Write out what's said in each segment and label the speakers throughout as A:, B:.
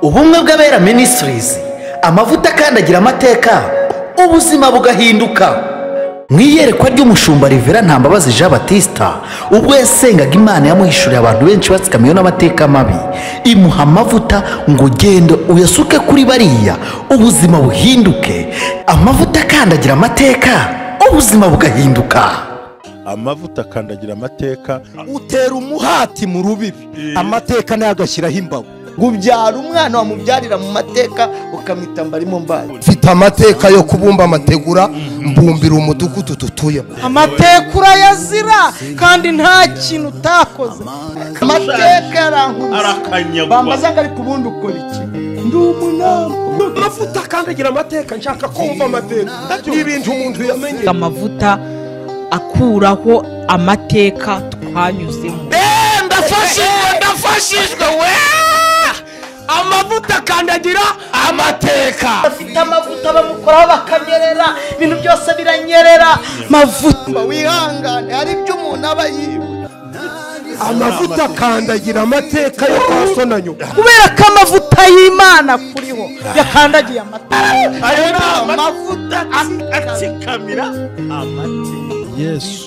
A: Ubumwe bw'Abera Ministries, amavuta akandagira amateka, ubuzima bugahinduka. Mu iyerekwa ry'umushumba Rivera Ntambabazi Jean Baptista, ubwo yasengaga Imana yamuhishuriye abantu benshi batsikamiwe n'amateka mabi, imuha amavuta ngo genda uyasuke kuri bariya, ubuzima buhinduke. Amavuta akandagira amateka, ubuzima bugahinduka.
B: Amavuta akandagira amateka,
C: utera umuhati mu rubibi, amateka nayo agashyiraho imbago.
D: Ubyara umwana wamubyarira mu mateka ukamwita mbarimo mbaye.
C: Mfite amateka yo kubumba amategura, mbumbira umudugudu dutuyemo.
E: Amateka urayazira kandi nta kintu utakoze.
D: Amateka yarankubise, bambaza ngo ariko ubundi ukora iki? Ndi umunama.
C: Amavuta akandagira amateka, nshaka kumva amateka n'ibintu umuntu yamenye.
E: Amavuta akuraho amateka twanyuzemo.
C: Ndafashijwe, ndafashijwe we. Amavuta akandagira amateka.
D: Afite amavuta bamukoraho bakanyerera, ibintu byose biranyerera. Mavuta wihangane, hari ibyo umuntu aba yibuka.
C: Amavuta akandagira amateka yo kwa so na nyoko.
E: Kubera ko amavuta y'Imana kuriho yakandagiye amateka.
B: Ayo ni amavuta atsikamira amateka.
F: Yesu.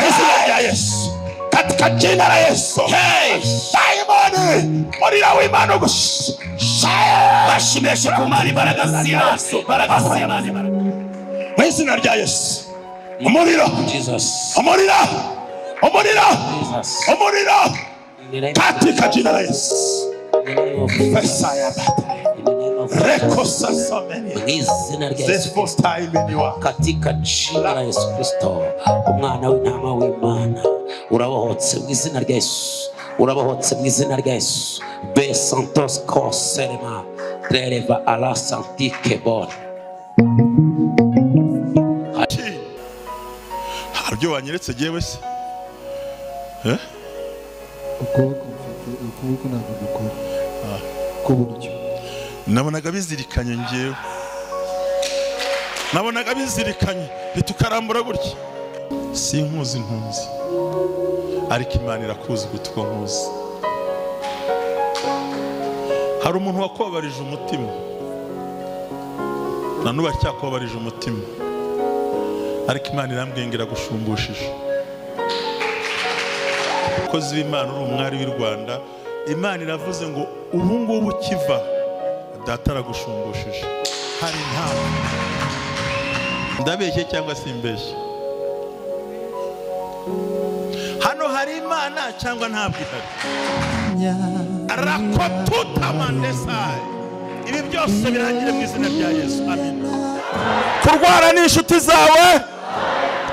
F: Yesu. Katika jina la Yesu. Hey, Simoni, murira w'Imana gusa. Bashimeshe kumara imbaraga z'Yesu, imbaraga z'Imana. Mu izina rya Yesu. Umuriro.
G: Jesus.
F: Umuriro. Umuriro.
G: Jesus.
F: Umuriro. Katika jina la Yesu. Pesaya
G: katika jina la Yesu Kristo, umwana w'intama w'Imana, urabohotse mu izina rya Yesu, urabohotse mu izina rya Yesu. Be santos koserema treleva ala santike bon.
B: Haribyo wanyeretse jewe se?
H: Ukuboko mfite, ukuboko ntabwo gukora k'uburyo.
B: Nabonaga bizirikanye ngewe, nabonaga bizirikanye bitukarambura gutya. Sinkuzi ntunzi, ariko Imana irakuzi gutwa nkuzi. Hari umuntu wakobarije umutima, na nuba cyakobarije umutima, ariko Imana irambwiye ngo iragushumbushisha. Umukozi w'Imana uri umwari w'i Rwanda, Imana iravuze ngo ubu ngubu ukiva data aragushumbushisha. Hari ntabwo ndabeshye cyangwa simbeshye? Hano hari Imana cyangwa ntabwo ihari? Rakotutamandesai. Ibi byose birangire mu izina rya Yesu. Amen. Kurwara n'inshuti zawe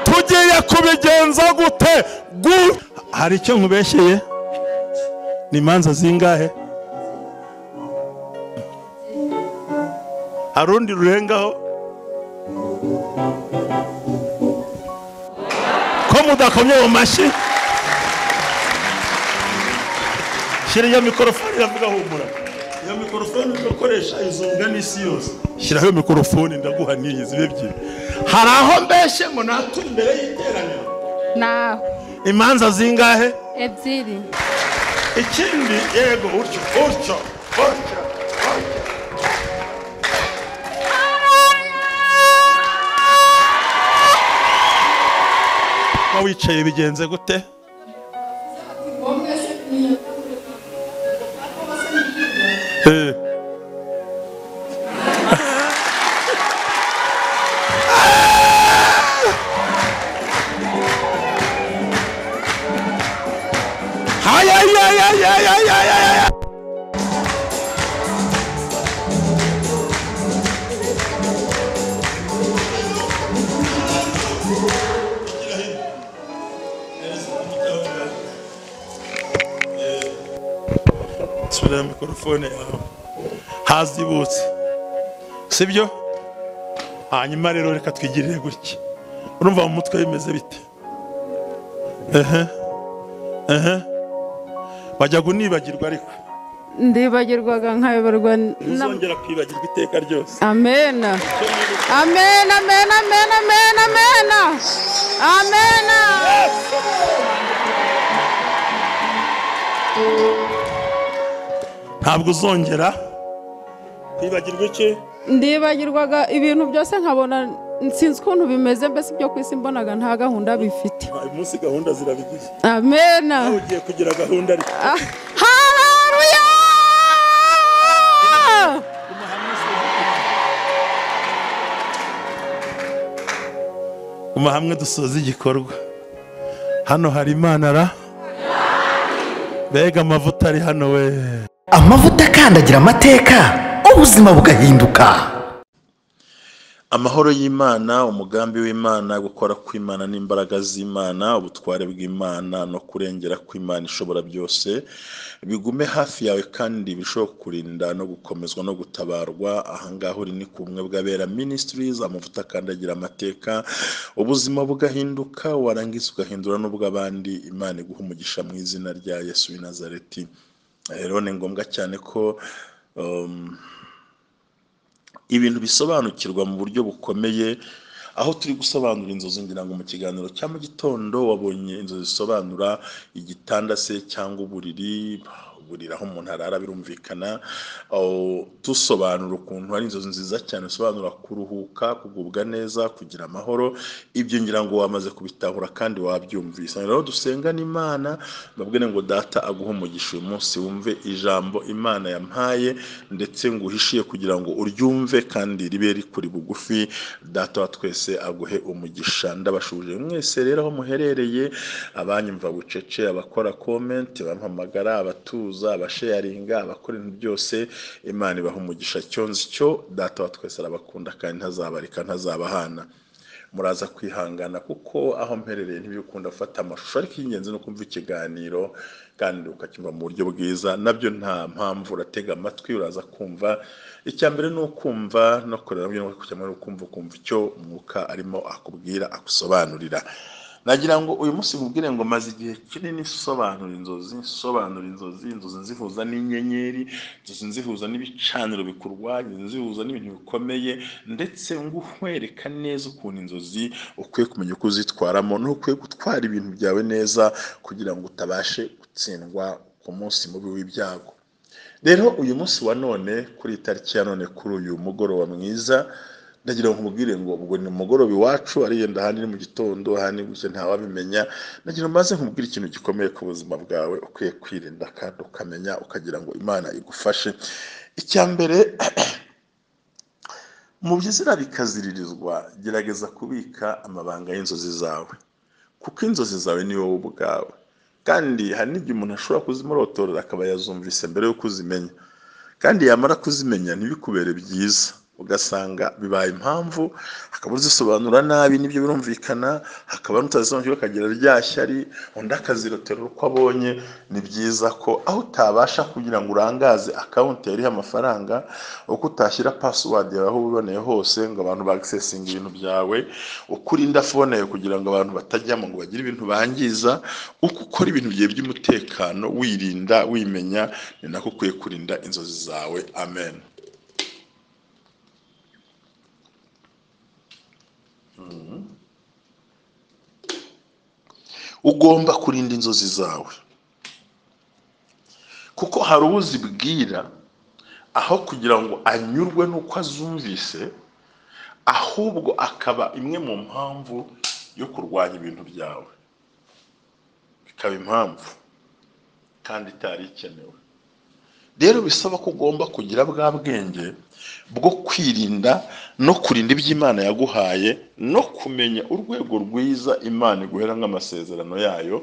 B: tugiye kubigenza gute? Hari icyo nkubeshyeye? Ni imanza zingahe? Harundi rurengaho? Ko mudakomye mu mashyi? Shyira iyo mikorofone iravuga humura. Iyo mikorofone ukoresha izumvwa n'isi yose. Shyiraho iyo mikorofone ndaguha n'iyi zibe ebyiri. Hari aho mbeshye ngo nature imbere y'iteraniro?
I: Naho.
B: Imanza zingahe?
I: Ebyiri.
B: Ikindi yego utyo utyo utyo. Wicaye bigenze gute? Mikrofone yawe hazibutse, sibyo? Hanyuma rero reka twigirire gutya. Urumva mu mutwe bimeze bite? Ehe ehe, wajya kunibagirwa ariko
I: ndibagirwaga nkayoberwa.
B: Ntuzongera kwibagirwa iteka ryose.
I: Amen amen amen amen amen amen amen.
B: Ntabwo uzongera Kwibagirwa iki?
I: Ndibagirwaga ibintu byose nkabona sinzi ukuntu bimeze, mbese ibyo ku isi mbonaga nta gahunda bifite.
B: Uyu munsi gahunda zirabigize.
I: Amen.
B: Ugiye kugira gahunda ariko.
I: Haleluya!
B: Guma hamwe dusoza igikorwa. Hano hari Imana ra. Mbega amavuta ari hano we.
A: Amavuta akandagira amateka, ubuzima bugahinduka.
B: Amahoro y'Imana, umugambi w'Imana, gukora kw'Imana n'imbaraga z'Imana, ubutware bw'Imana no kurengera kw'Imana ishobora byose bigume hafi yawe kandi bishobora kurinda no gukomezwa no gutabarwa. Ahangaha uri ni ku Bumwe bw'Abera Ministries, amavuta akandagira amateka, ubuzima bugahinduka, warangiza ugahindura n'ubw'abandi. Imana iguha umugisha mu izina rya Yesu w'i Nazareti. Rero ni ngombwa cyane ko ibintu bisobanukirwa mu buryo bukomeye. Aho turi gusobanura inzozi, ngira ngo mu kiganiro cya mu gitondo wabonye inzozi zisobanura igitanda se cyangwa uburiri, uburiri aho umuntu arara birumvikana. Tusobanura ukuntu hari inzozi nziza cyane zisobanura kuruhuka, kugubwa neza, kugira amahoro. Ibyo ngira ngo wamaze kubitahura kandi wabyumvise. Rero dusenga n'Imana, mbabwire ngo Data aguhe umugisha uyu munsi, wumve ijambo Imana yampaye ndetse nguhishiye kugira ngo uryumve kandi ribe rikuri bugufi. Data wa twese aguhe umugisha. Ndabashuje mwese rero aho muherereye, abanyumva bucece, abakora comment, bampamagara, abatuza, abasharinga, abakora ibintu byose, Imana ibaha umugisha. Cyonzi cyo Data wa twese arabakunda kandi ntazabarika, ntazabahana. Muraza kwihangana kuko aho mperereye ntibikunda gufata amashusho, ariko ingenzi no kumva ikiganiro kandi ukacyumva mu buryo bwiza. Nabyo nta mpamvu, uratega amatwi uraza kumva. Icya mbere ni ukumva no kureba, no kumva, kumva icyo umwuka arimo akubwira, akusobanurira. Nagira ngo uyu munsi nkubwire ngo maze igihe kinini nsobanura inzozi, nsobanura inzozi, inzozi nzihuza n'inyenyeri, inzozi nzihuza n'ibicaniro bikurwanya, nzihuza n'ibintu bikomeye, ndetse nguhwereka neza ukuntu inzozi ukwiye kumenya uko uzitwaramo n'ukwiye gutwara ibintu byawe neza kugira ngo utabashe gutsindwa ku munsi mubi w'ibyago. Rero uyu munsi wa none, kuri itariki ya none, kuri uyu mugoroba mwiza, ndagira ngo nkubwire ngo ubwo ni umugoroba iwacu, ariyenda ahandi ni mu gitondo, ahandi gutya ntawabimenya. Ndagira ngo maze nkubwire ikintu gikomeye ku buzima bwawe ukwiye kwirinda kandi ukamenya, ukagira ngo Imana igufashe. Icya mbere, mu byizira bikaziririzwa, gerageza kubika amabanga y'inzozi zawe, kuko inzozi zawe ni wowe ubwawe. Kandi hari n'igihe umuntu ashobora kuzimurotorera akaba yazumvise mbere yo kuzimenya, kandi yamara kuzimenya ntibikubere byiza, ugasanga bibaye impamvu, hakaba uzisobanura nabi, nibyo birumvikana, hakaba n'utazisobanukirwa akagira rya shyari, undi akazirotera uko abonye. Ni byiza ko aho utabasha kugira ngo urangaze akawunti yariho amafaranga, uko utashyira password yawe aho ubiboneye hose ngo abantu bagisesinga ibintu byawe, uko urinda phone yawe kugira ngo abantu batajyamo ngo bagire ibintu bangiza, uko ukora ibintu byawe by'umutekano, wirinda, wimenya, ni nako ukwiye kurinda inzozi zawe. Amen. Ugomba kurinda inzozi zawe, kuko hari uwuzibwira aho kugira ngo anyurwe n'uko azumvise, ahubwo akaba imwe mu mpamvu yo kurwanya ibintu byawe, bikaba impamvu kandi itari ikenewe. Rero bisaba ko ugomba kugira bwa bwenge bwo kwirinda no kurinda ibyo Imana yaguhaye, no kumenya urwego rwiza Imana iguhera nk'amasezerano yayo,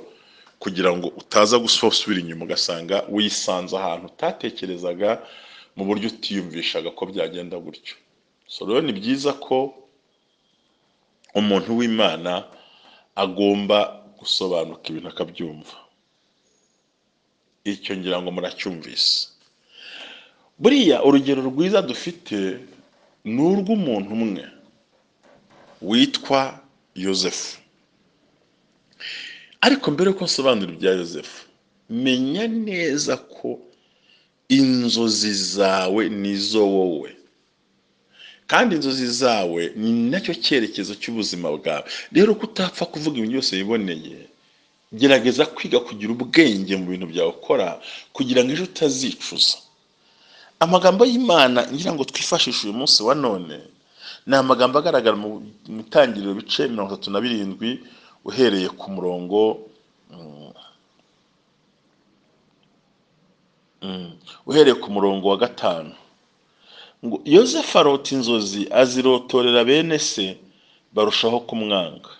B: kugira ngo utaza gusubira inyuma ugasanga wisanze ahantu utatekerezaga mu buryo utiyumvishaga ko byagenda gutyo. So rero ni byiza ko umuntu w'Imana agomba gusobanuka ibintu akabyumva. Icyo ngira ngo muracyumvise. Buriya urugero rwiza dufite ni urw'umuntu umwe witwa Yosefu. Ariko mbere yuko nsobanura ibya Yosefu, menya neza ko inzozi zawe nizo wowe, kandi inzozi zawe ni nacyo cyerekezo cy'ubuzima bwawe. Rero ko utapfa kuvuga ibintu byose wiboneye, gerageza kwiga kugira ubwenge mu bintu byawe ukora kugira ngo ejo utazicuza. Amagambo y'Imana ngira ngo twifashishe uyu munsi wa none ni amagambo agaragara mu Itangiriro bice 37 uhereye ku murongo uhereye ku murongo wa 5. Ngo Yosefu arota inzozi azirotorera bene se barushaho kumwanga.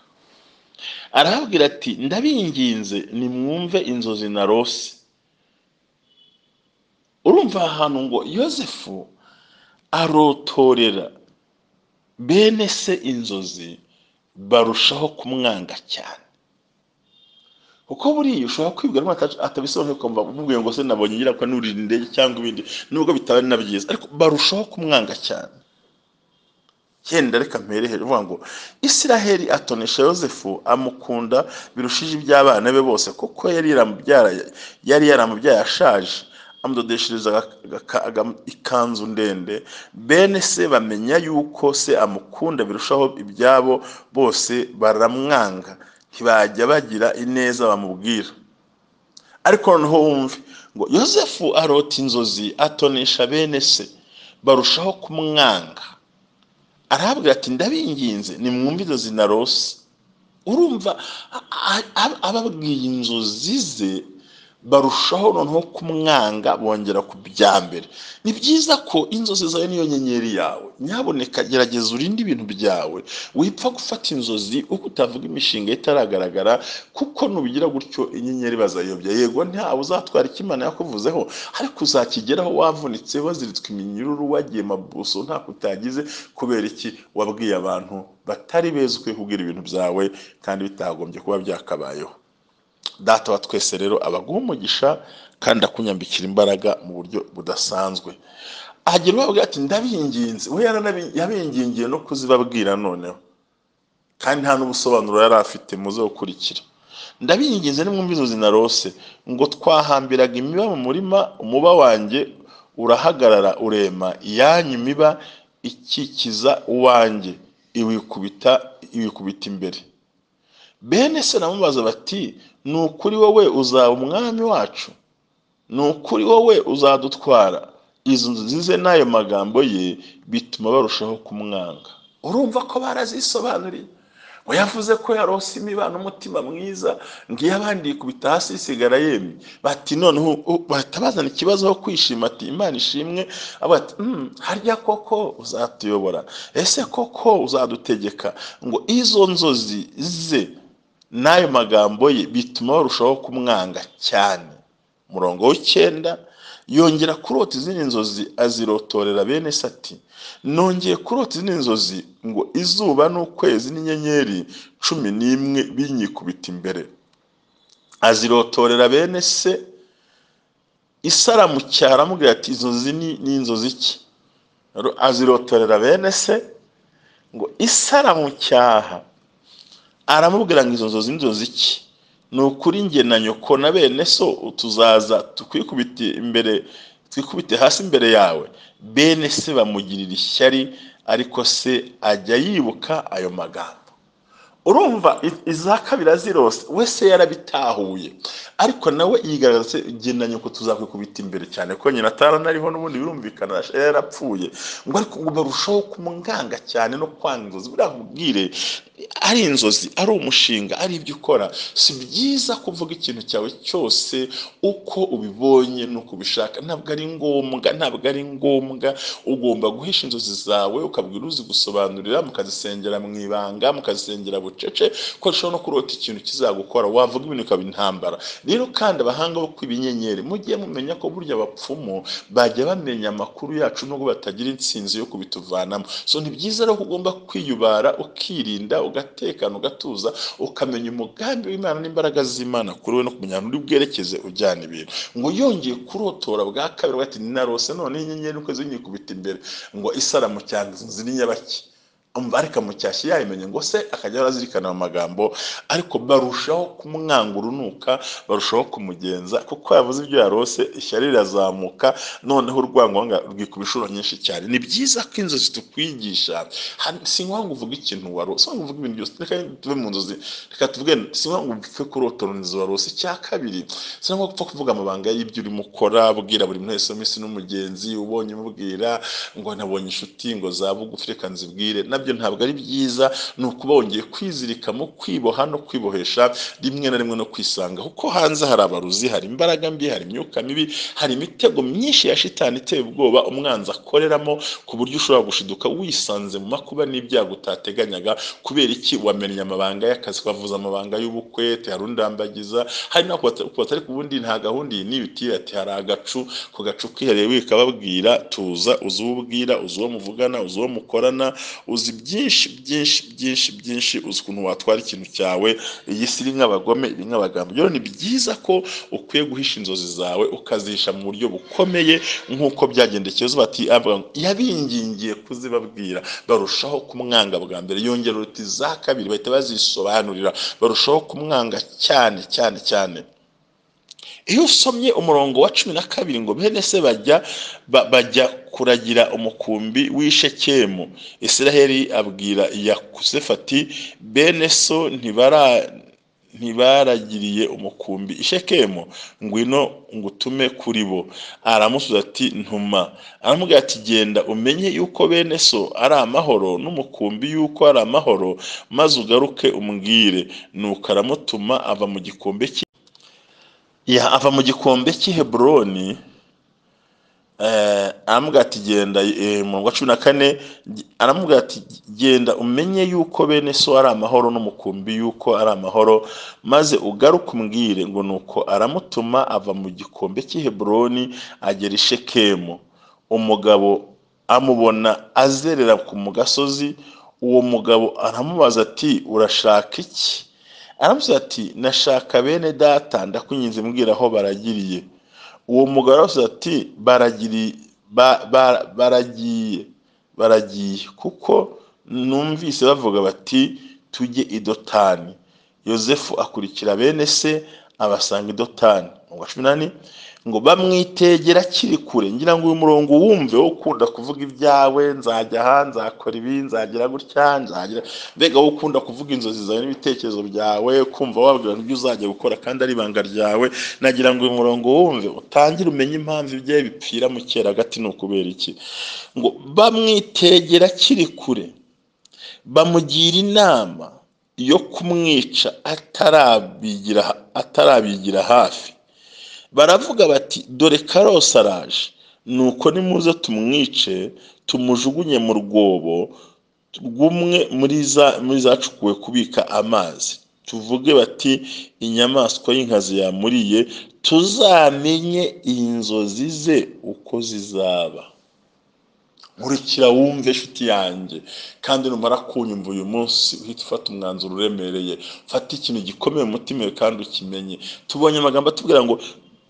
B: Arababwira ati ndabinginze nimwumve inzozi narose. Urumva ahantu ngo Yosefu arotorera bene se inzozi barushaho kumwanga cyane. Kuko buriya ushobora kwibwira ko atabisobanuye ukumva umubwiye ngo se nabonye ngira ko nurira indege cyangwa ibindi, nubwo bitaba ari na byiza, ariko barushaho kumwanga cyane. Yenda reka mpere hejuru uvuga ngo Isiraheli atonesha Yosefu amukunda birushije iby'abana be bose, kuko yari yaramubyaye ashaje, amudodeshereza ikanzu ndende. Bene se bamenya yuko se amukunda birushaho ibyabo bose, baramwanga ntibajya bagira ineza bamubwira. Ariko noneho wumve ngo Yosefu arota inzozi atonesha bene se barushaho kumwanga. Arababwira ati ndabinginze nimwumve inzozi narose. Urumva ababwiye inzozi ze barushaho noneho kumwanga, bongera ku bya mbere. Ni byiza ko inzozi zawe niyo nyenyeri yawe. Nyaboneka gerageza urinde ibintu byawe, wipfa gufata inzozi uko utavuga imishinga itaragaragara, kuko nubigira gutyo inyenyeri bazayobya. Yego ntawe uzatwara icyo Imana yakuvuzeho, ariko uzakigeraho wavunitse, waziritswe iminyururu, wagiye mabuso nta kutagize. Kubera iki? Wabwiye abantu batari beza ukwiye kubwira ibintu byawe kandi bitagombye kuba byakabayeho. Data wa twese rero abaguha umugisha kandi akunyambikira imbaraga mu buryo budasanzwe. Agira ubabwira ati ndabinginze, we yabingingiye no kuzibabwira noneho, kandi nta n'ubusobanuro yari afite muze gukurikira. Ndabinginze nimwumve inzozi narose, ngo twahambiraga imiba mu murima, umuba wanjye urahagarara urema, iyanyu imiba ikikiza uwanjye iwikubita imbere. Bene se namubaza bati ni ukuri wowe uzaba umwami wacu? Ni ukuri wowe uzadutwara? Izo nzozi ze n'ayo magambo ye bituma barushaho kumwanga. Urumva ko barazisobanuriye. Ngo yavuze ko yarose imibano umutima mwiza, ngiye abandi yikubita hasi isigara yemye. Bati noneho bahita bazana ikibazo aho kwishima, ati Imana ishimwe. Ati harya koko uzatuyobora? Ese koko uzadutegeka? Ngo izo nzozi ze n'ayo magambo ye bituma barushaho kumwanga cyane. Murongo w'9 yongera kurota izindi nzozi azirotorera bene se ati nongeye kurota izindi nzozi, ngo izuba n'ukwezi n'inyenyeri 11 binyikubita imbere. Azirotorera bene se. Isaramucyara aramubwira ati inzozi ni inzozi ki? Azirotorera bene se. Ngo isaramucyaha aramubwira ngo izo nzozi inzozi ki? Ni ukuri njye na nyoko na bene so tuzaza twikubite imbere, twikubite hasi imbere yawe. Bene se bamugirira ishyari, ariko se ajya yibuka ayo magambo. Urumva iza kabiri azirose, we se yarabitahuye, ariko nawe yigaragaza se njye na nyoko tuzakwikubita imbere, cyane ko nyina ataranariho n'ubundi birumvikana yarapfuye. Ngo ariko ngo barushaho kumwanga cyane no kwanga inzozi. Buriya nkubwire, ari inzozi, ari umushinga, ari ibyo ukora, si byiza kuvuga ikintu cyawe cyose uko ubibonye n'uko ubishaka. Ntabwo ari ngombwa, ntabwo ari ngombwa. Ugomba guhisha inzozi zawe, ukabwira uzi gusobanurira, mukazisengera mu ibanga, mukazisengera bucece, ko ushobora no kurota ikintu kizagukora, wavuga ibintu bikaba intambara. Rero kandi abahanga bo kw'ibinyenyeri, mujye mumenya ko burya abapfumu bajya bamenya amakuru yacu nubwo batagira intsinzi yo kubituvanamo. So ni byiza rero ko ugomba kwiyubara, ukirinda, ugatekana, ugatuza, ukamenya umugambi w'Imana n'imbaraga z'Imana kuri we, no kumenya ahantu uri bwerekeze ujyana ibintu. Ngo yongeye kurotora bwa kabiri ati narose none inyenyeri ukwezi binyikubita imbere. Ngo isaramucyanga inzozi ni nyabaki? Umva, ariko amucyashye yabimenye ngo se akajya arazirikana ayo magambo, ariko barushaho kumwanga urunuka, barushaho kumugenza kuko yavuze ibyo yarose, ishyari rirazamuka, noneho urwango rwikuba inshuro nyinshi cyane. Ni byiza ko inzozi tukwigisha, si ngombwa ngo uvuge ikintu warose, si ngombwa ngo uvuge ibintu byose. Reka tuve mu nzozi, reka tuvuge, si ngombwa ngo upfe kurotora inzozi warose. Icya kabiri, si ngombwa gupfa kuvuga amabanga y'ibyo urimo ukora, ubwira buri muntu wese w'isi n'umugenzi ubonye, umubwira ngo nabonye inshuti ngo za bugufi reka nzibwire, nabyo ntabwo ari byiza. Ni ukuba wongeye kwizirika mu kwiboha no kwibohesha rimwe na rimwe no kwisanga, kuko hanze hari abaruzi, hari imbaraga mbi, hari imyuka mibi, hari imitego myinshi ya shitani iteye ubwoba umwanzi akoreramo, ku buryo ushobora gushiduka wisanze mu makuba n'ibyago utateganyaga. Kubera iki? Wamennye amabanga y'akazi, wavuze amabanga y'ubukwe, hari undambagiza, hari n'ako batari ku bundi, nta gahunda iyi n'iyi uti ati hari agacu, ku gacu kihariye wikababwira, tuza uzi uwo ubwira, uzi uwo muvugana, uzi uwo mukorana, uzi byinshi byinshi byinshi byinshi, uzi ukuntu watwara ikintu cyawe. Iyi si iri nk'abagome, iri nk'abagambo. Rero ni byiza ko ukwiye guhisha inzozi zawe, ukazihisha mu buryo bukomeye nk'uko byagendekeye bati yabingingiye kuzibabwira, barushaho kumwanga bwa mbere, yongera uruti za kabiri bahita bazisobanurira, barushaho kumwanga cyane cyane cyane. Iyo usomye umurongo wa 12 ngo bene se bajya kuragira umukumbi w'Ishekemu, Israheli abwira Yosefu ati bene so ntibaragiriye umukumbi Ishekemu, ngwino ngutume kuri bo. Aramusubiza ati ntuma. Aramubwira ati genda umenye yuko bene so ari amahoro n'umukumbi yuko ari amahoro, maze ugaruke umbwire. Nuko aramutuma ava mu gikombe ava mu gikombe cy'i Heburoni. Aramubwira ati genda, umurongo wa 14 aramubwira ati genda umenye yuko bene so ari amahoro n'umukumbi yuko ari amahoro, maze ugaruke umbwire. Ngo nuko aramutuma ava mu gikombe cy'i Heburoni agera i Shekemu. Umugabo amubona azerera ku gasozi. Uwo mugabo aramubaza ati urashaka iki? Aramusubiza ati nashaka bene data, ndakwinginze mbwira aho baragiriye. Uwo mugabo aramusubiza ati baragiye kuko numvise bavuga bati tujye i Dotani. Yosefu akurikira bene se abasanga i Dotani. Umurongo wa 18 ngo bamwitegera akiri kure. Ngira ngo uyu murongo wumve, wo ukunda kuvuga ibyawe, nzajya aha, nzakora ibi, nzagira gutya, nzagira, mbega wowe ukunda kuvuga inzozi zawe n'ibitekerezo byawe, kumva wabwira ibyo uzajya gukora kandi ari ibanga ryawe, nagira ngo uyu murongo wumve, utangire umenye impamvu ibyawe bipfira mu cyeragati ni ukubera iki. Ngo bamwitegera akiri kure, bamugira inama yo kumwica atarabigira hafi. Baravuga bati dore Karose araje, nuko nimuze tumwice, tumujugunye mu rwobo rw'umwe muri zacukuwe kubika amazi, tuvuge bati inyamaswa y'inkazi yamuriye, tuzamenye inzozi ze uko zizaba. Nkurikira wumve inshuti yanjye, kandi numara kunyumva uyu munsi uhita ufata umwanzuro uremereye, fata ikintu gikomeye mu mutima kandi ukimenye. Tubonye amagambo atubwira ngo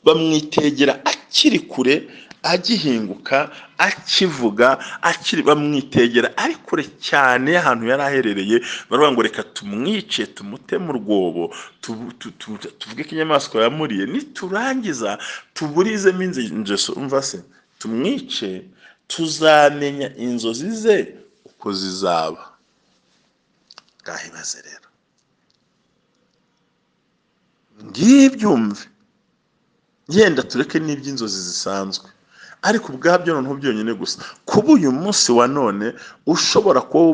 B: bamwitegera akiri kure, agihinguka, akivuga, akiri, bamwitegera ari kure cyane ahantu yari aherereye, baravuga ngo reka tumwice, tumute mu rwobo, tuvuge ko inyamaswa yamuriye, niturangiza tuburizemo ingeso, umva se, tumwice, tuzamenya inzozi ze uko zizaba. Ngahibaze rero, ngibyumve, yenda tureke n'iby'inzozi zisanzwe, ariko ubwabyo noneho byonyine gusa kuba uyu munsi wa none ushobora kuba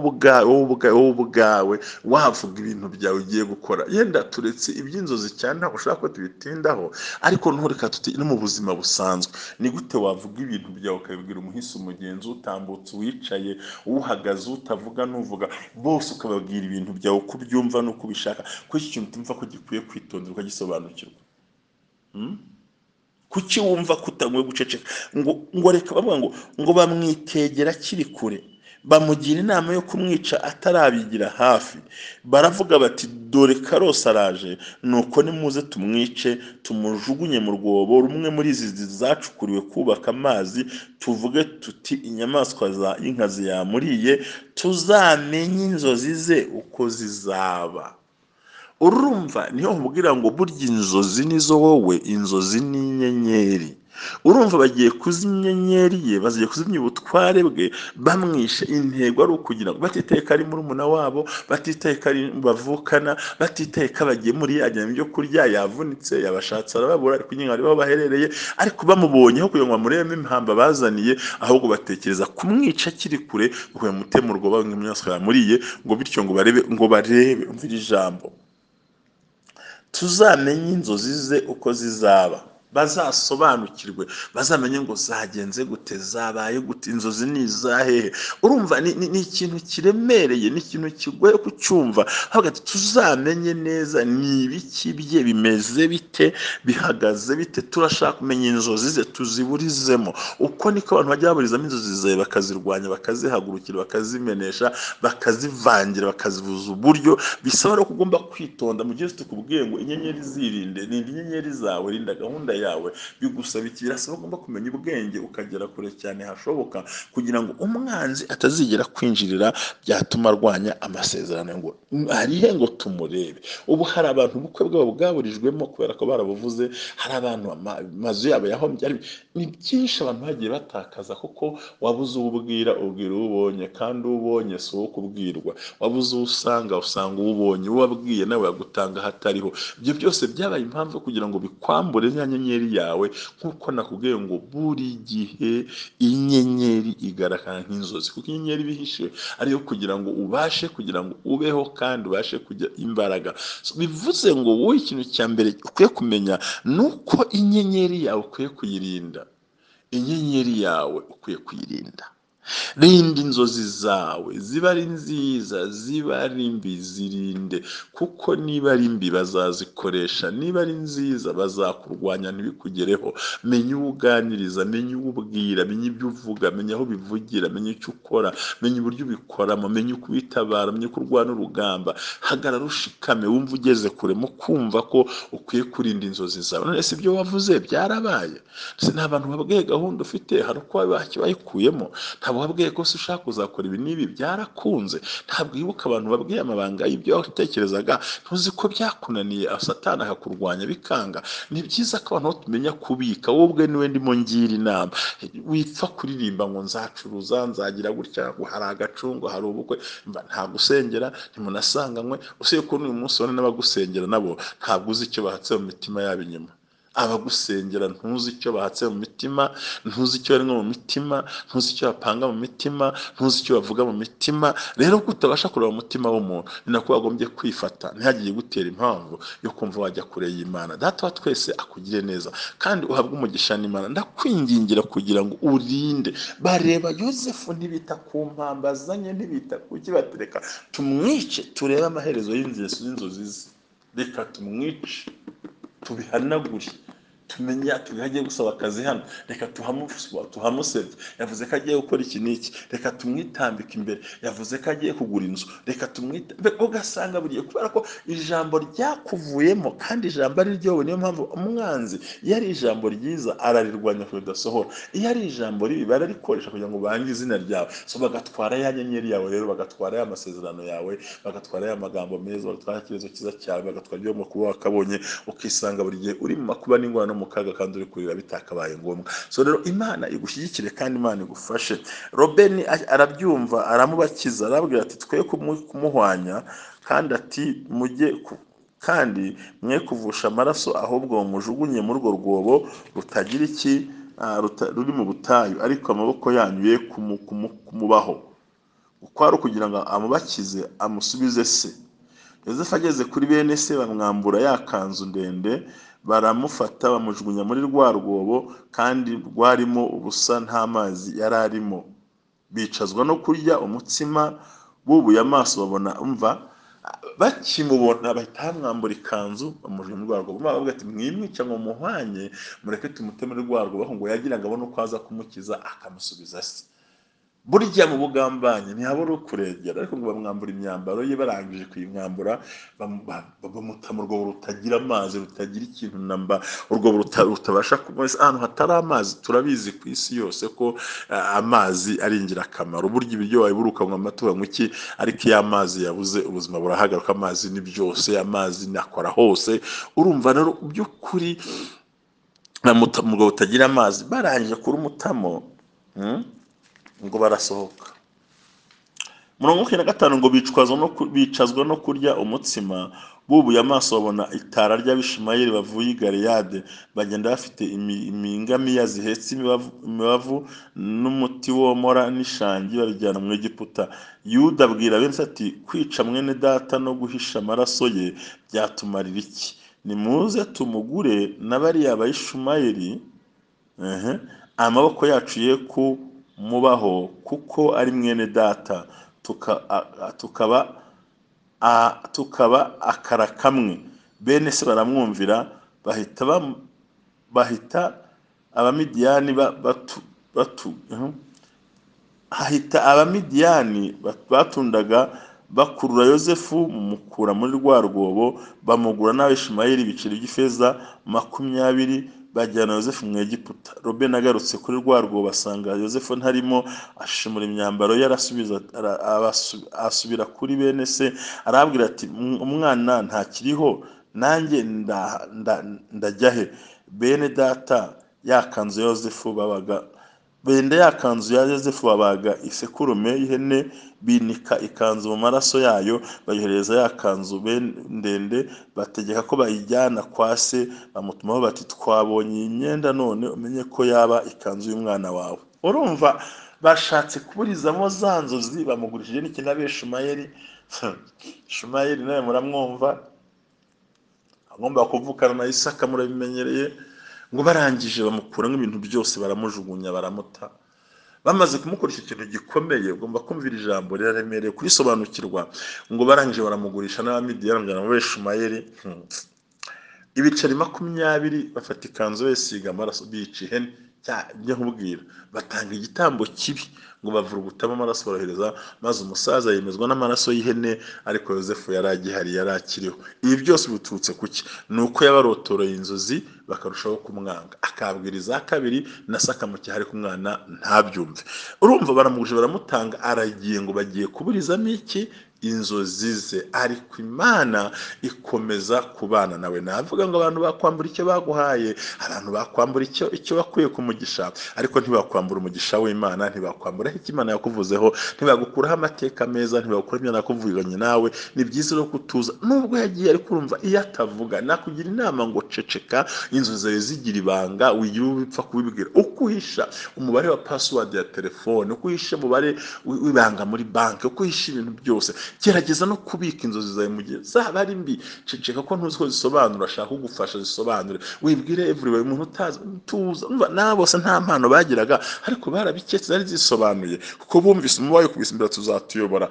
B: wowe ubwawe wavuga ibintu byawe ugiye gukora, yenda turetse iby'inzozi cyane ntabwo ushobora ko tubitindaho, ariko ntureka tuti no mu buzima busanzwe ni gute wavuga ibintu byawe ukabibwira umuhisi, umugenzi, utambutse, uwicaye, uhagaze, utavuga n'uvuga, bose ukababwira ibintu byawe uko ubyumva n'uko ubishaka. Kuko iki kintu tumva ko gikwiye kwitondera ukagisobanukirwa. Kuki wumva kutagwe guceceka? Ngo reka bavuga ngo bamwitegera akiri kure, Bamugira inama yo kumwica atarabigira hafi. Baravuga bati dore Karosi araje, nuko nimuze tumwice tumujugunye mu rwobo rumwe muri izi zacukuriwe kubaka amazi, tuvuge tuti inyamaswa za inkazi yamuriye, tuzamenye inzozi ze uko zizaba. Urumva niho nkubwira ngo burya inzozi nizo wowe, inzozi ni inyenyeri. Urumva bagiye kuzimya inyenyeri ye, bagiye kuzimya ubutware bwe, bamwishe. Intego ari ukugira ngo batitaye ko ari murumuna wabo, batitaye ko ari bavukana, batitaye ko abagemuriye ajyana ibyo kurya, yavunitse, yabashatse arababura, ariko nyine ari aho baherereye, ariko bamubonyeho kugira ngo bamurebemo impamba bazaniye, ahubwo batekereza kumwica akiri kure, ngo bamuteme urwobo nk'inyamaswa yamuriye, ngo bityo ngo barebe umvira ijambo, tuzamenye inzozi ze uko zizaba, bazasobanukirwe, bazamenye ngo zagenze gute, zabaye gute, inzozi ni izahehe. Urumva ni ikintu kiremereye, ni ikintu kigoye kucyumva. Hagati tuzamenye neza ni ibiki bye, bimeze bite, bihagaze bite, turashaka kumenya inzozi ze tuziburizemo. Uko niko abantu bajya baburizamo inzozi zawe, bakazirwanya, bakazihagurukira, bakazimenesha, bakazivangira, bakazibuza uburyo. Bisaba ko ugomba kwitonda mu gihe tukubwiye ngo inyenyeri zirinde, rinda inyenyeri zawe, rinda gahunda yawe, bigusaba iki? Birasaba ugomba kumenya ubwenge ukagera kure cyane hashoboka, kugira ngo umwanzi atazigera kwinjirira byatuma arwanya amasezerano. Ngo harihe ngo tumurebe. Ubu hari abantu ubukwe bwabo bwaburijwemo kubera ko barabuvuze, hari abantu amazu yabo yahombye, ni byinshi abantu bagiye batakaza, kuko wabuze ubwira, ubwira ubonye, kandi ubonye si uwo kubwirwa, wabuze usanga, usanga ubonye, uwabwiye nawe yagutanga hatariho. Ibyo byose byabaye impamvu kugira ngo bikwambure ya nyenyeri yawe. Nkuko nakubwiye ngo buri gihe inyenyeri igaragara nk'inzozi, kuko inyenyeri bihishe ariyo kugira ngo ubashe kugira ngo ubeho kandi ubashe kugira imbaraga. Bivuze ngo wowe ikintu cya mbere ukwiye kumenya nuko inyenyeri yawe ukwiye kuyirinda. Inyenyeri yawe ukwiye kuyirinda. Rinda inzozi zawe, ziba ari nziza, ziba ari mbi, zirinde, kuko niba ari mbi bazazikoresha, niba ari nziza bazakurwanya ntibikugereho. Menya uwo uganiriza, menya uwo ubwira, menya ibyo uvuga, menya aho bivugira, menya icyo ukora, menya uburyo ubikoramo, menya uko witabara, menya uko urwana urugamba. Hagarara ushikame, wumva ugeze kure mu kumva ko ukwiye kurinda inzozi zawe. None se ibyo wavuze byarabaye? Nta bantu babwiye gahunda ufite, hari uko bayikuyemo? Ntabwo wabwiye ko se ushaka kuzakora ibi n'ibi, byarakunze? Ntabwo wibuka abantu babwiye amabanga y'ibyo watekerezaga, ntuzi ko byakunaniye, Satani akakurwanya bikanga. Ni byiza ko abantu tumenya kubika. Wowe ubwe niwe ndimo ngira inama, wipfa kuririmba ngo nzacuruza, nzagira gutya, ngo hari agacungo, hari ubukwe, nta gusengera, ntimunasanganywe. Usibye ko n'uyu munsi ubona n'abagusengera nabo ntabwo uzi icyo bahatse mu mitima yabo inyuma. Abagusengera ntuzi icyo bahatse mu mitima, ntuzi icyo barimo mu mitima, ntuzi icyo bapanga mu mitima, ntuzi icyo bavuga mu mitima. Rero ko utabasha kureba umutima w'umuntu, ni nako wagombye kwifata, ntihagire gutera impamvu yo kumva wajya kure y'Imana. Data wa twese akugire neza kandi uhabwe umugisha n'Imana. Ndakwingingira kugira ngo urinde. Bareba Yosefu ntibita ku mpamba azanye, ntibita ku kibatereka, tumwice turebe amaherezo y'inzozi ze. Reka tumwice tubihanagure, tumenya tugagiye gusaba akazi hano, reka tuhamusebye, yavuze ko agiye gukora iki n'iki, reka tumwitambike imbere, yavuze ko agiye kugura inzu, reka tumwite. Ugasanga buriye kubera ko ijambo ryakuvuyemo, kandi ijambo ari ryo. Niyo mpamvu umwanzi iyo ari ijambo ryiza ararirwanya kugira udasohora, iyo ari ijambo ribi bararikoresha kugira ngo bange izina ryawe. So bagatwara ya nyenyeri yawe, rero bagatwara ya masezerano yawe, bagatwara ya magambo meza, bagatwara ikibazo cyiza cyawe, bagatwara ibyo kuba wakabonye, ukisanga buri gihe uri mu makuba n'ingorane mu kaga kandi uri kurira bitakabaye ngombwa. So rero Imana igushyigikire kandi Imana igufashe. Robeni arabyumva, aramubakiza, arabwira ati twe kumuhwanya, kandi ati mujye kandi mwe kuvusha amaraso, ahubwo mujugunye muri urwo rwobo rutagira iki, ruri mu butayu, ariko amaboko yanyu ye kumubaho. Uko ari ukugira ngo amubakize amusubize se. Yosefu ageze kuri bene se bamwambura ya kanzu ndende, baramufata bamujugunya muri rwa rwobo, kandi rwarimo ubusa, nta mazi yari arimo. Bicazwa no kurya umutsima, bubuye amaso babona umva bakimubona bahita bamwambura ikanzu bamujugunya muri rwa rwobo. Bavuga ati mwimwica ngo muhwanye, mureke tumute muri rwa rwobo, ngo yagira ngo abone uko aza kumukiza akamusubiza se. Burya mu bugambanyi ntihabura ukuregera, ariko ngo bamwambura imyambaro ye, barangije kuyimwambura bamuta mu rwobo rutagira amazi, rutagira ikintu namba, urwobo rutabasha kuba ahantu hatari amazi. Turabizi ku isi yose ko amazi ari ingirakamaro. Burya ibiryo wabibura ukanywa amata ukanywa iki, ariko iyo amazi yabuze ubuzima burahagaruka. Amazi ni byose, amazi nakora hose. Urumva rero by'ukuri bamuta mu rwobo rutagira amazi, barangije kurumutamo ngo barasohoka. 45 ngo bicazwa no kurya umutsima, bubuye amaso babona itara ry'Abishimayeli bavuye i Galeyadi, bagenda bafite imingamiya zihetse imibavu n'umuti womora n'ishangi, babijyana mu Egiputa. Yuda abwira bene se ati kwica mwene data no guhisha amaraso ye byatumarira iki? Nimuze tumugure na bariya Bayishumayeli, amaboko yacu ye kumubaho, kuko ari mwene data, tukaba akara kamwe. Bene se baramwumvira, bahita Abamidiyani hahita Abamidiyani batundaga bakurura Yosefu, mumukura muri rwa rwobo, bamugura n'Abishimayeli ibiceri by'ifeza 20, bajyana Yosefu mu Egiputa. Robeni agarutse kuri rwa rwobo asanga Yosefu ntarimo, ashimura imyambaro ye, asubira kuri bene se, arababwira ati umwana ntakiriho, nanjye ndajya he? Bene data yakanzu Yosefu babaga benda yakanzu ya Yosefu babaga isekurume y'ihene, binika ikanzu mu maraso yayo, bayohereza ya kanzu ndende, bategeka ko bayijyana kwa se. Bamutumaho bati twabonye iyi myenda, none umenye ko yaba ikanzu y'umwana wawe. Urumva bashatse kuburizamo za nzozi, bamugurishije n'ikinabe Shumayeli. Shumayeli nawe muramwumva, agomba kuvukana na Isaka, murabimenyereye. Ngo barangije bamukuramo ibintu byose, baramujugunya, baramuta. Bamaze kumukoresha ikintu gikomeye, ugomba kumvira ijambo riraremereye kurisobanukirwa. Ngo barangije baramugurisha n'Abamidiyani, bamujyana muri Shumayeli. Ibiceri 20, bafata ikanzu basiga amaraso, bica ihene, njya nkubwira, batanga igitambo kibi, ngo bavurugutamo amaraso barohereza, maze umusaza yemezwa n'amaraso y'ihene, ariko Yosefu yari agihari, yari akiriho. Ibi byose biturutse kuki? Ni uko yabarotoreye inzozi bakarushaho kumwanga, akabwira iza kabiri na sakamucyaha, ariko umwana ntabyumve. Urumva baramuguje baramutanga, aragiye ngo bagiye kuburizamo iki? Inzozi ze. Ariko Imana ikomeza kubana nawe. Navuga ngo abantu bakwambura icyo baguhaye, abantu bakwambura icyo bakwiye kumugisha, ariko ntibakwambura umugisha w'Imana, ntibakwambura icyo Imana yakuvuzeho, ntibagukuraho amateka meza, ntibagukura ibyo nakuvuganye nawe. Ni byiza rero kutuza nubwo yagiye, ariko urumva iyo atavuga. Nakugira inama ngo ceceka, inzozi zawe zigira ibanga, wigira ubipfa kubibwira. Uko uhisha umubare wa password ya telefone, uko uhisha umubare w'ibanga muri banki, uko uhisha ibintu byose, gerageza no kubika inzozi zawe mu gihe zaba ari mbi. Ceceka ko ntuzi ko zisobanura, ashaka kugufasha zisobanure, wibwire everywhere umuntu utazi, tuza. Nabo bose nta mpano bagiraga, ariko barabiketse, zari zisobanuye, kuko bumvise umubaye kubisa imbere tuzatuyobora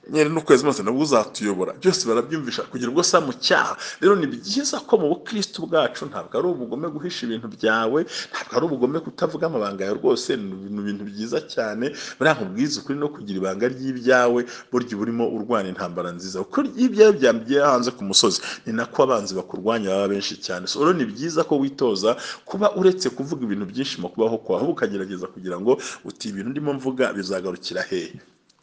B: nyere n'ukwezi maze nabwo uzatuyobora, byose barabyumvisha kugira ubwo sa mu cyaha. Rero ni byiza ko mu bukristo bwacu ntabwo ari ubugome guhisha ibintu byawe, ntabwo ari ubugome kutavuga amabanga yawe, rwose ni ibintu byiza cyane. Buriya nkubwiza ukuri no kugira ibanga ry'ibyawe, burya urimo urwana intambara nziza, kuko ibyawe byambiye hanze ku musozi ni nako abanzi bakurwanya baba benshi cyane. So rero ni byiza ko witoza kuba uretse kuvuga ibintu byinshi mu kubaho kwawe, ahubwo ukagerageza kugira ngo uti ibintu ndimo mvuga bizagarukira hehe.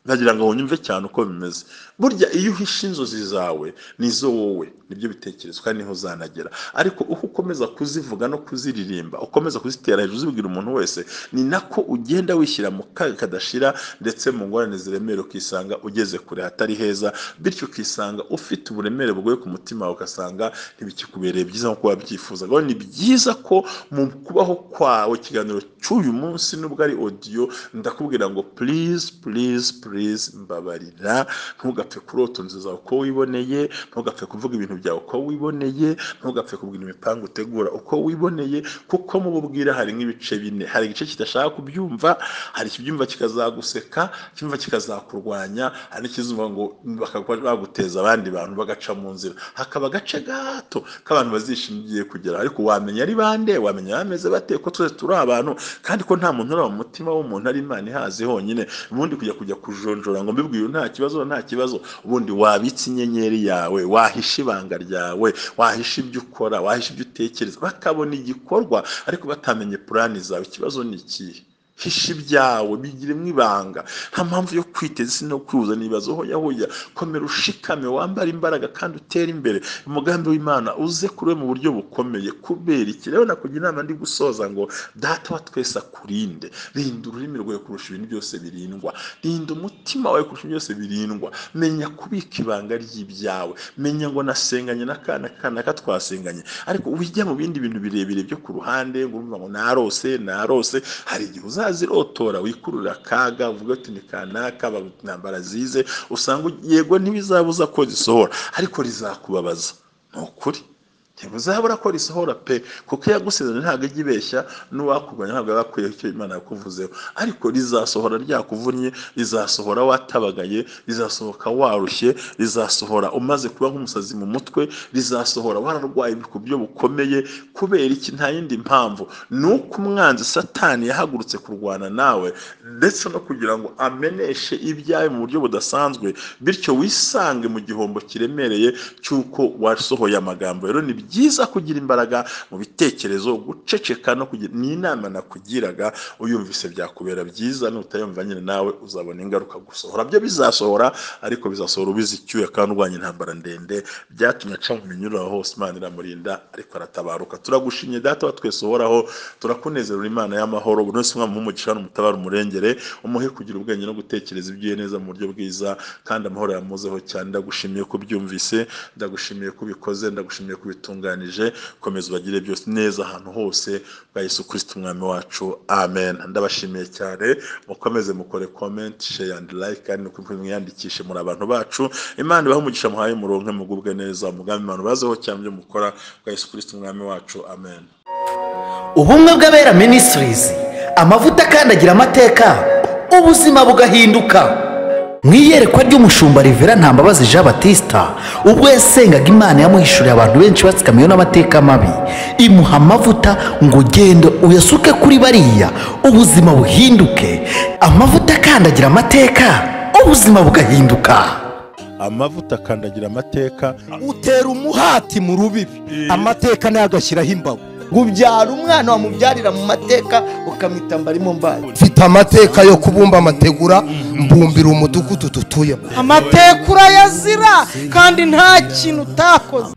B: Ndagira ngo unyumve cyane uko bimeze. Burya iyo uhisha inzozi zawe nizo wowe nibyo bitekerezo kandi niho uzanagera, ariko uko ukomeza kuzivuga no kuziririmba, ukomeza kuzitera hejuru uzibwira umuntu wese, ni nako ugenda wishyira mu kaga kadashira, ndetse mu ngorane ziremereye, ukisanga ugeze kure hatari heza, bityo ukisanga ufite uburemere bugoye ku mutima wawe, ugasanga ntibikikubereye byiza nk'uko wabyifuzaga. Ni byiza ko mu kubaho kwawe, ikiganiro cy'uyu munsi nubwo ari audio, ndakubwira ngo please please please Please, mbabarira, ntugapfe kurota inzu zawe uko wiboneye, ntugapfe kuvuga ibintu byawe uko wiboneye, ntugapfe kubwira imipango utegura uko wiboneye, kuko mu bubwira hari nk'ibice bine. Hari igice kidashaka kubyumva, hari ikibyumva kikazaguseka, icyumva kikazakurwanya, hari n'ikizumva ngo baguteza abandi bantu bagaca mu nzira. Hakaba agace gato k'abantu bazishimiye kugera, ariko wamenya ari bande, wamenya bameze bate, ko twese turi abantu, kandi ko nta muntu uri mu mutima w'umuntu ari Imana ihazi honyine. Ubundi kujya kujonjora ngo mbibwiye nta kibazo, nta kibazo, ubundi wabitse inyenyeri yawe, wahisha ibanga ryawe, wahisha ibyo ukora, wahisha ibyo utekereza, bakabona igikorwa ariko batamenye plani zawe. Ikibazo ni ikihe? Hisha ibyawe, bigiremo ibanga. Nta mpamvu yo kwiteza isi no kwihuza n'ibibazo. Hoya hoya, komera ushikame, wambare imbaraga kandi utere imbere. Umugambi w'Imana uze kuri we mu buryo bukomeye. Kubera iki rero nakugira inama ndi gusoza ngo Data wa twese akurinde. Rinda ururimi rwawe kurusha ibintu byose birindwa, rinda umutima wawe kurusha ibintu byose birindwa. Menya kubika ibanga ry'ibyawe, menya ngo nasenganye n'akana kanaka twasenganye, ariko ujya mu bindi bintu birebire byo ku ruhande ngo urumva ngo narose narose. Hari igihe uzazirotora wikurura akaga, uvuga ati ni kanaka intambara zize, usanga yego ntibizabuza ko zisohora, ariko rizakubabaza. Ni ukuri ntibuzabura ko risohora pe, kuko yagusezeranye ntabwo ijya ibeshya, n'uwakurwanya ntabwo aba akwiye icyo Imana yakuvuzeho, ariko rizasohora ryakuvunnye, rizasohora watabagaye, rizasohoka warushye, rizasohora umaze kuba nk'umusazi mu mutwe, rizasohora wararwaye ku buryo bukomeye. Kubera iki? Nta yindi mpamvu, ni uko umwanzi Satani yahagurutse kurwana nawe, ndetse no kugira ngo ameneshe ibyawe mu buryo budasanzwe, bityo wisange mu gihombo kiremereye cy'uko wasohoye amagambo. Rero ni byiza kugira imbaraga mu bitekerezo, guceceka no kugira. Ni inama nakugiraga, uyumvise byakubera byiza, nutayumva nyine nawe uzabona ingaruka. Gusohora byo bizasohora, ariko bizasohora ubizi icyuya kandi urwanya intambara ndende. Byatumye aca mu minyururu hose, Imana iramurinda, ariko aratabaruka. Turagushimye Data wa twese uhoraho, turakunezerera Imana y'amahoro. Buri wese umwami umugisha n'umutabara umurengere, umuhe kugira ubwenge no gutekereza ibyiye neza mu buryo bwiza, kandi amahoro yamuzeho cyane. Ndagushimiye ko byumvise, ndagushimiye ko ubikoze, ndagushimiye ko bitunganije. Komeza ubagire byose neza ahantu hose bwa Yesu Kristo umwami wacu, amen. Ndabashimiye cyane, mukomeze mukore comment, share and like, kandi mwiyandikishe muri abantu bacu. Imana ibahe umugisha, muhaye muronke, mugubwe neza, umugambi Imana ubazeho cyane byo mukora bwa Yesu Kristo umwami wacu, amen.
A: Ubumwe bw'Abera Ministries, amavuta akandagira amateka, ubuzima bugahinduka. Mu iyerekwa ry'umushumba Rivera Ntambabazi Jean Baptista, ubwo yasengaga Imana yamuhishuriye abantu benshi batsikamiwe n'amateka mabi, imuha amavuta ngo genda uyasuke kuri bariya, ubuzima buhinduke. Amavuta akandagira amateka, ubuzima bugahinduka.
B: Amavuta akandagira amateka,
J: utera umuhati mu rubibi, amateka nayo agashyiraho imbago.
D: Ubyara umwana wamubyarira mu mateka ukamwita mbarimo mbaye.
J: Mfite amateka yo kubumba amategura, mbumbira umudugudu dutuyemo.
E: Amateka urayazira kandi nta kintu utakoze.